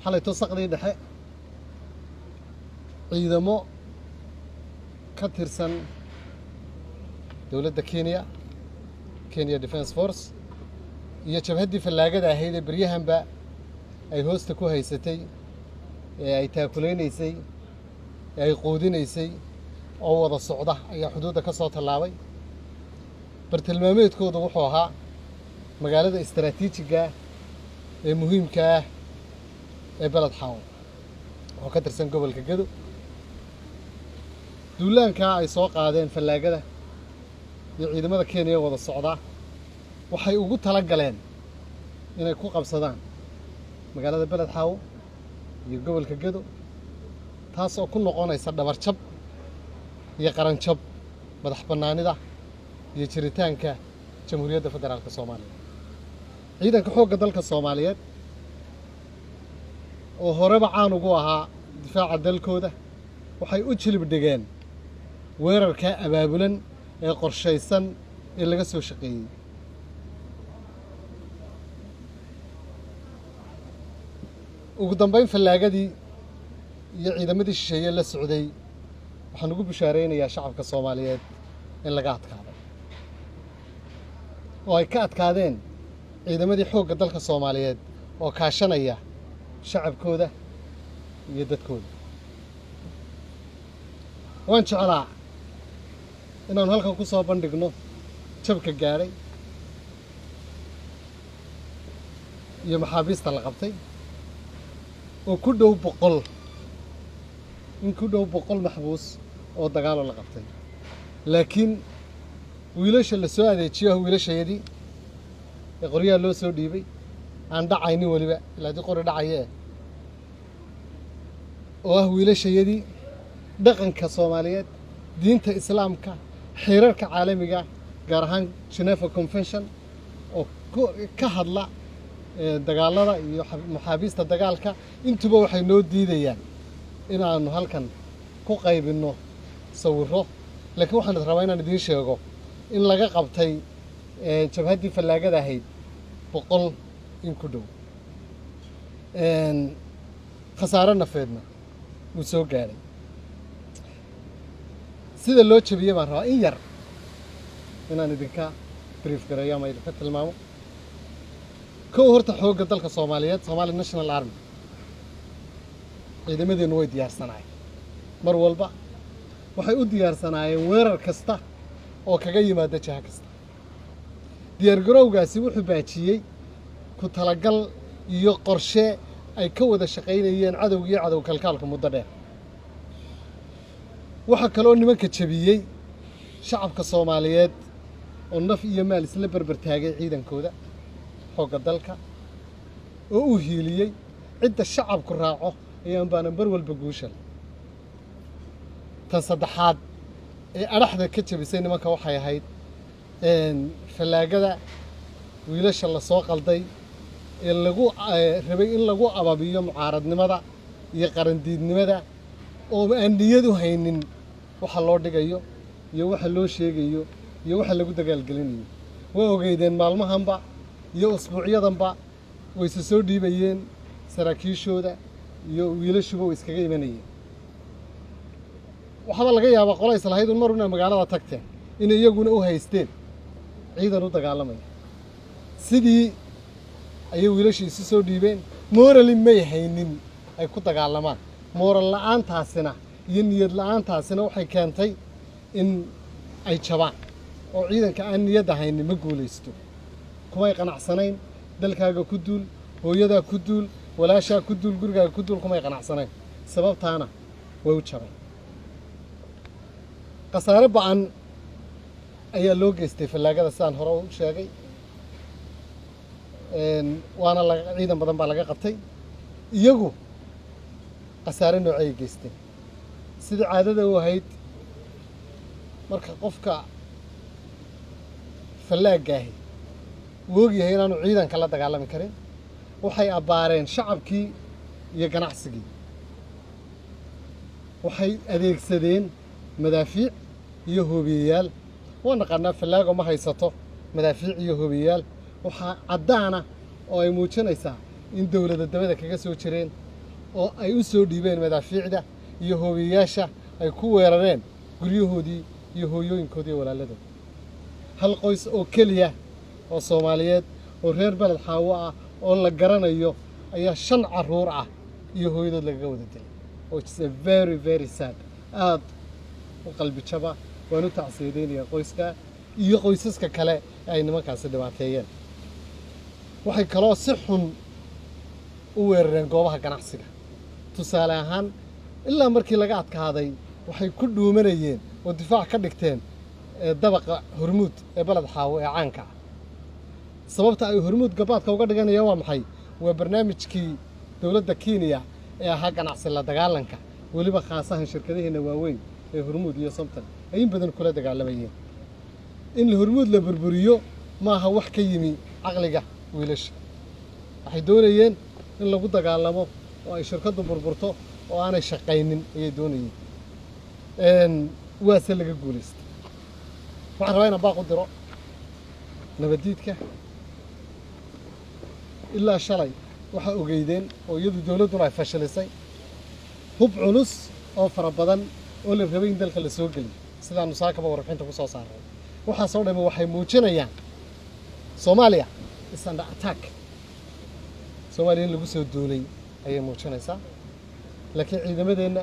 Xalayto saqdii dhexe ciidamo ka tirsan dowladda Kenya, Kenya Defence Force, iyo jabhaddii fallaagada ahayd ee beryahanba ay hoosta ku haysatay, ee ay taakuleynaysay, ee ay quudinaysay oo wada socda ayaa xuduudda ka soo tallaabay. Bartilmaameedkoodu wuxuu ahaa magaalada istaraatiijiga ee muhiimka ah ee Beled Xaawo oo ka tirsan gobolka Gedo. Duulaankaa ay soo qaadeen fallaagada iyo ciidamada Kenya wada socdaa waxay ugu tala galeen inay ku qabsadaan magaalada Beled Xaawo iyo gobolka Gedo, taas oo ku noqonaysa dhabarjab iyo qaranjab madax bannaanida iyo jiritaanka Jamhuuriyadda Federaalka Soomaaliya. Ciidanka xoogga dalka Soomaaliyeed oo horeba caan ugu ahaa difaaca dalkooda waxay u jilib dhigeen weerarka abaabulan ee qorshaysan ee laga soo shaqeeyey. Ugu dambayn, fallaagadii iyo ciidamadii shisheeye la socday waxaan ugu bishaaraynayaa shacabka Soomaaliyeed in laga adkaaday oo ay ka adkaadeen ciidamadii xoogga dalka Soomaaliyeed oo kaashanaya shacabkooda iyo dadkooda. Waan jeclaa inaanu halkan ku soo bandhigno jabka gaadhay iyo maxaabiista la qabtay oo ku dhow 100, in ku dhow 100 maxbuus oo dagaalo la qabtay, laakiin wiilasha la soo adeejiyo, wiilashayadii ee qoryaha loo soo dhiibay aan dhacaynin weliba ilaa haddii qori dhacaya eh, oo ah wiilashayadii dhaqanka Soomaaliyeed, diinta Islaamka, xeerarka caalamiga, gaar ahaan Geneva Convention oo ka hadla dagaalada iyo maxaabiista dagaalka, intuba waxay noo diidayaan inaanu halkan ku qaybinno sawirro. Laakiin waxaan rabaa inaan idiin sheego in laga qabtay jabhaddii fallaagada ahayd 100 in ku dhow, khasaare nafeedna wuu soo gaadhay. Sida loo jabiyey baan rabaa in yar inaan idinka brief gareeyo ama idinka tilmaamo. Kow, horta xoogga dalka Soomaaliyeed, Somali National Army, ciidamadeennu way diyaarsanaayeen. Mar walba waxay u diyaarsanaayeen weerar kasta oo kaga yimaada jiha kasta. Diyaargarowgaasi wuxuu baajiyey ku talagal iyo qorshe ay ka wada shaqaynayeen cadowga iyo cadow kalkaalka muddo dheer. Waxaa kaloo nimanka jabiyey shacabka Soomaaliyeed oo naf iyo maal isla berber taagay ciidankooda xoogga dalka oo u hiiliyey. Cidda shacabku raaco ayaan baana mar walba guushal. Tan saddexaad ee adhaxda ka jabisay nimanka waxay ahayd fallaagada wiilasha la soo qalday ee lagu rabay in lagu ababiyo mucaaradnimada iyo qarandiidnimada oo aan niyad u haynin waxa loo dhigayo iyo waxa loo sheegayo iyo waxa lagu dagaalgelinayo. Waa ogeydeen maalmahanba iyo usbuucyadanba wayse soo dhiibayeen saraakiishooda iyo wiilashuba, way iskaga imanayeen. Waxaaba laga yaabaa qola islahayd un mar una magaalada tagteen inay iyaguna u haysteen ciidan u dagaalamaya. Sidii ayay wiilashii isu soo dhiibeen. Morally may haynin ay ku dagaalamaan. Moral la'aantaasina iyo niyad la'aantaasina waxay keentay in ay jabaan, oo ciidanka aan niyadda haynin ma guulaysto. Kumay qanacsanayn dalkaaga ku duul, hooyadaa ku duul, walaashaa ku duul, gurigaaga ku duul, kumay qanacsanayn. Sababtaana way u jabeen. Khasaare ba'an ayaa loo geystay fallaagada sidaan hore u sheegay, waana la ciidan badan baa laga qabtay. Iyagu khasaare noocay geysteen? Sidii caadada u ahayd, marka qofka fallaaggaahi uu og yahay inaanu ciidanka la dagaalami karin, waxay abbaareen shacabkii iyo ganacsigii. Waxay adeegsadeen madaafiic iyo hoobiyeyaal. Waa naqaanaa, fallaago ma haysato madaafiic iyo hoobiyeyaal. Waxaa caddaana oo ay muujinaysaa in dowladda dabada kaga soo jireen. Oo ay u soo dhiibeen madaafiicda iyo hoobiyeyaasha ay ku weerareen guryahoodii iyo hooyooyinkoodii iyo walaaladood. Hal qoys oo keliya oo Soomaaliyeed oo reer Beled Xaawo ah oo la garanayo ayaa shan carruur ah iyo hooyadood lagaga wada dilay, which is a very, very sad, aad u qalbi jaba. Waan u tacsiyadaynayaa qoyska iyo qoysaska kale ee ay nimankaasi dhibaateeyeen. Waxay kaloo si xun u weerareen goobaha ganacsiga. Tusaale ahaan, ilaa markii laga adkaaday waxay ku dhuumanayeen oo difaac ka dhigteen dabaqa Hormuud ee Baled Xaawo ee caanka ah. Sababta ay Hormuud gabaadka uga dhiganayaan waa maxay? Waa barnaamijkii dowladda Kenya ee ahaa ganacsi la dagaalanka, weliba khaasahan shirkadaheena waaweyn ee Hormuud iyo Somtel ay in badan kula dagaalamayeen. In Hormuud la burburiyo maaha wax ka yimi caqliga wiilasha. Waxay doonayeen in lagu dagaalamo oo ay shirkaddu burburto oo aanay shaqaynin ayay doonayeen, waase laga guulaystay. Waxaan rabaa inaan baaq u diro nabaddiidka. Ilaa shalay waxaa ogeydeen oo iyadu dowladduna ay fashilisay hub culus oo fara badan oo la rabay in dalka la soo geliyo, sidaanu saakaba warbixinta ku soo saaray. Waxaasoo dhami waxay muujinayaan Soomaaliya is under attack, Soomaaliya in lagu soo duulay ayay muujinaysaa. Laakiin ciidamadeenna,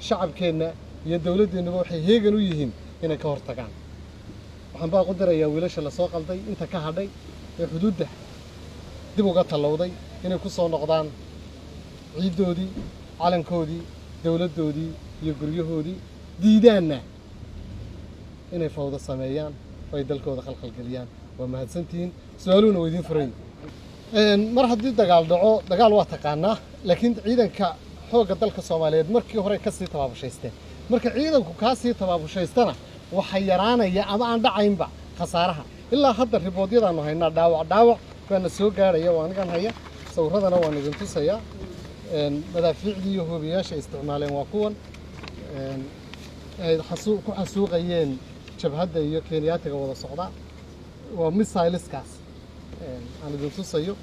shacabkeenna iyo dowladdeennuba waxay heegan u yihiin inay ka hortagaan. Waxaan baaq u dirayaa wiilasha lasoo qalday inta ka hadhay ee xuduudda dib uga tallowday inay ku soo noqdaan ciiddoodii, calankoodii, dowladdoodii iyo guryahoodii, diidaanna inay fawdo sameeyaan oo ay dalkooda khalkhalgeliyaan. Waa mahadsantihiin, su-aaluhuna waa idiin furan. Mar haddii dagaal dhaco, dagaal waa taqaanaa, laakiin ciidanka xoogga dalka Soomaaliyeed markii hore kasii tabaabushaysteen. Marka ciidanku kaa sii tabaabushaystana, waxa yaraanaya ama aan dhacaynba khasaaraha. Ilaa hadda reportyadaanu haynaa, dhaawac dhaawac baana soo gaarhaya. Waa anigan haya sawirradana, waan idin tusayaa. Madaafiicdii iyo hoobiyaasha isticmaaleen waa kuwan ay ku xasuuqayeen jabhadda iyo Kenyaatiga wada socda. Waa missileskaas aan idin tusayo.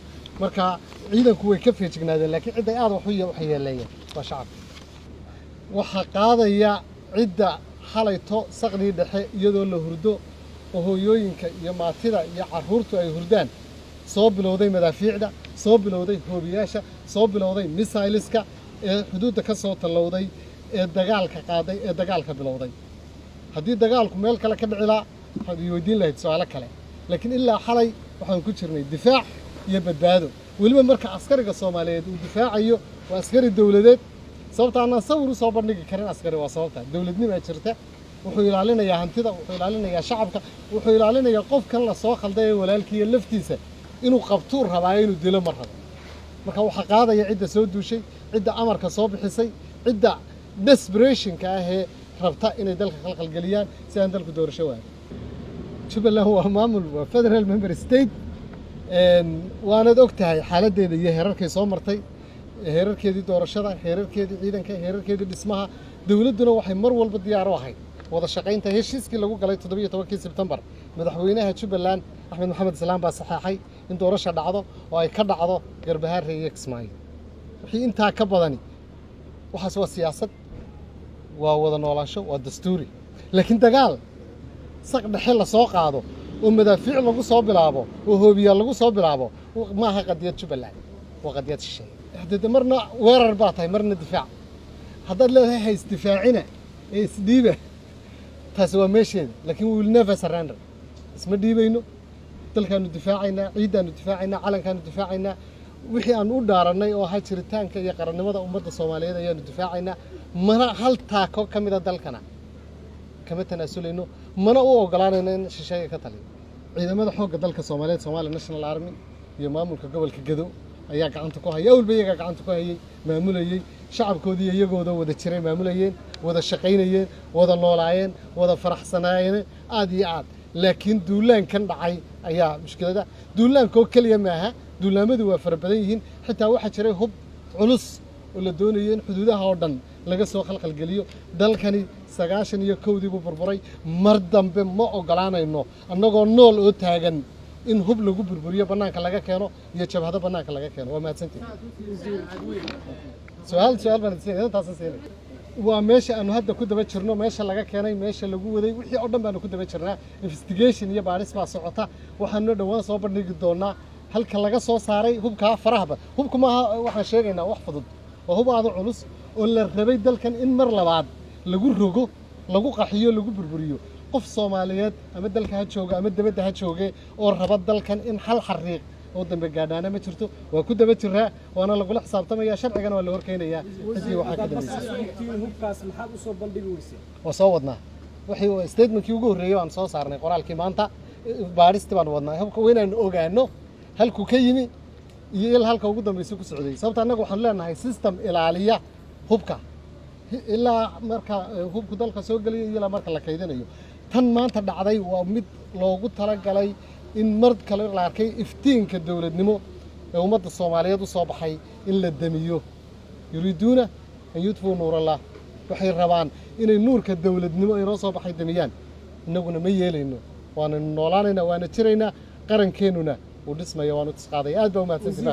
Marka ciidanku way ka feejignaadeen, laakiin cidday aad wax u waxyeeleeyeen waa shacabka. Waxaa qaadaya cidda xalayto saqdii dhexe, iyadoo la hurdo oo hooyooyinka iyo maatida iyo carruurtu ay hurdaan, soo bilowday madaafiicda, soo bilowday hoobiyaasha, soo bilowday missileska, ee xuduudda ka soo tallowday, ee dagaalka qaaday, ee dagaalka bilowday. Haddii dagaalku meel kale ka dhici lahaa, waxaad i weydiin lahayd su-aalo kale, laakiin ilaa xalay waxaan ku jirnay difaac iyo badbaado. Weliba marka askariga Soomaaliyeed uu difaacayo waa askari dowladeed. Sababta aanaan sawir u soo bandhigi karin askari waa sababta dowladnimaa jirta. Wuxuu ilaalinayaa hantida, wuxuu ilaalinayaa shacabka, wuxuu ilaalinayaa qofkan la soo khalday ee walaalkiiyo laftiisa inuu qabtuu rabaayo, inuu dilo ma rabo. Marka waxaa qaadaya cidda soo duushay, cidda amarka soo bixisay, cidda desperationka ah ee rabta inay dalka khalkhalgeliyaan si aan dalku doorasho waayo. Jubbaland waa maamul, waa federal member state, waanaad og tahay xaaladdeeda iyo heerarkay soo martay, heerarkeedii doorashada, heerarkeedii ciidanka, heerarkeedii dhismaha. Dowladduna waxay mar walba diyaar u ahayd wada shaqaynta. Heshiiskii lagu galay 17-kii Sebtembar, madaxweynaha Jubbaland Axmed Maxamed Islaam baa saxeexay in doorasha dhacdo oo ay ka dhacdo Garbahaare iyo Kismaayo. Wixii intaa ka badani waxaas waa siyaasad, waa wada noolaansho, waa dastuuri. Laakiin dagaal saq dhexe lasoo qaado oo madaafiic lagu soo bilaabo oo hoobiyaal lagu soo bilaabo maaha qadiyad Jubbaland, waa qadiyad shisheeye. Haddee marna weerar baa tahay, marna difaac. Haddaad leedahay ha isdifaacina ee isdhiiba, taasi waa meesheeda, laakiin we will never surrender. Isma dhiibayno. Dalkaanu difaacaynaa, ciiddaanu difaacaynaa, calankaanu difaacaynaa, wixii aan u dhaarannay oo ahaa jiritaanka iyo qarannimada ummadda Soomaaliyeed ayaanu difaacaynaa. Mana hal taako ka mida dalkana kama tanaasulayno, mana u ogolaanayno in shisheeye ka taliyo. Ciidamada xoogga dalka Soomaaliyeed, Somali National Army, iyo maamulka gobolka Gedo ayaa gacanta ku haya. Awalba iyagaa gacanta ku hayay, maamulayey. Shacabkoodii iyagooda wada jiray maamulayeen, wada shaqaynayeen, wada noolaayeen, wada faraxsanaayeen aad iyo aad. Laakiin duulaankan dhacay ayaa mushkilada. Duulaankoo keliya maaha, duulaamadu waa fara badan yihiin. Xitaa waxaa jiray hub culus oo la doonayo in xuduudaha oo dhan laga soo khalkhalgeliyo. Dalkani 91-dii buu burburay. Mar dambe ma ogolaanayno annagoo nool oo taagan in hub lagu burburiyo bannaanka laga keeno iyo jabhado bannaanka laga keeno. Waa mahadsantihin. Su-aal, su-aal baan siinay, intaasan siinay. Waa meesha aanu hadda ku daba jirno, meesha laga keenay, meesha lagu waday, wixii oo dhan baanu ku daba jirnaa. Investigation iyo baadhis baa socota. Waxaanu dhowaan soo bandhigi doonaa halka laga soo saaray hubkaa faraha badan. Hubku maaha waxaan sheegaynaa wax fudud, waa hub aada u culus oo la rabay dalkan in mar labaad lagu rogo, lagu qaxiyo, lagu burburiyo. Qof Soomaaliyeed, ama dalka ha jooga ama dibadda ha jooge, oo raba dalkan in hal xariiq oo dambe gaadhaana ma jirto. Waa ku daba jiraa, waana lagula xisaabtamaya, sharcigana waa la horkeenayaa ciddii waxaa ka dambeysay. Hubkaas maxaad usoo bandhigi weysay? Waa soo wadnaa. Wixii statementkii ugu horreeyey waan soo saarnay, qoraalkii maanta. Baadhistii baan wadnaa. Hubka waa inaanu ogaano halkuu ka yimi iyo il halka ugu dambaysa ku socday, sababta annaga waxaanu leenahay system ilaaliya hubka ilaa marka hubku dalka soo gelaya iyo ilaa marka la kaydinayo. Tan maanta dhacday waa mid loogu talagalay in mar kale la arkay iftiinka dowladnimo ee ummadda Soomaaliyeed u soo baxay in la damiyo. يريدون أن يطفئوا نور الله, waxay rabaan inay nuurka dowladnimo inoo soo baxay damiyaan. Innaguna ma yeelayno. Waananu noolaanaynaa, waana jiraynaa, qarankeenuna wuu dhismaya, waanu tisqaaday. Aad baa umahadsantihiin.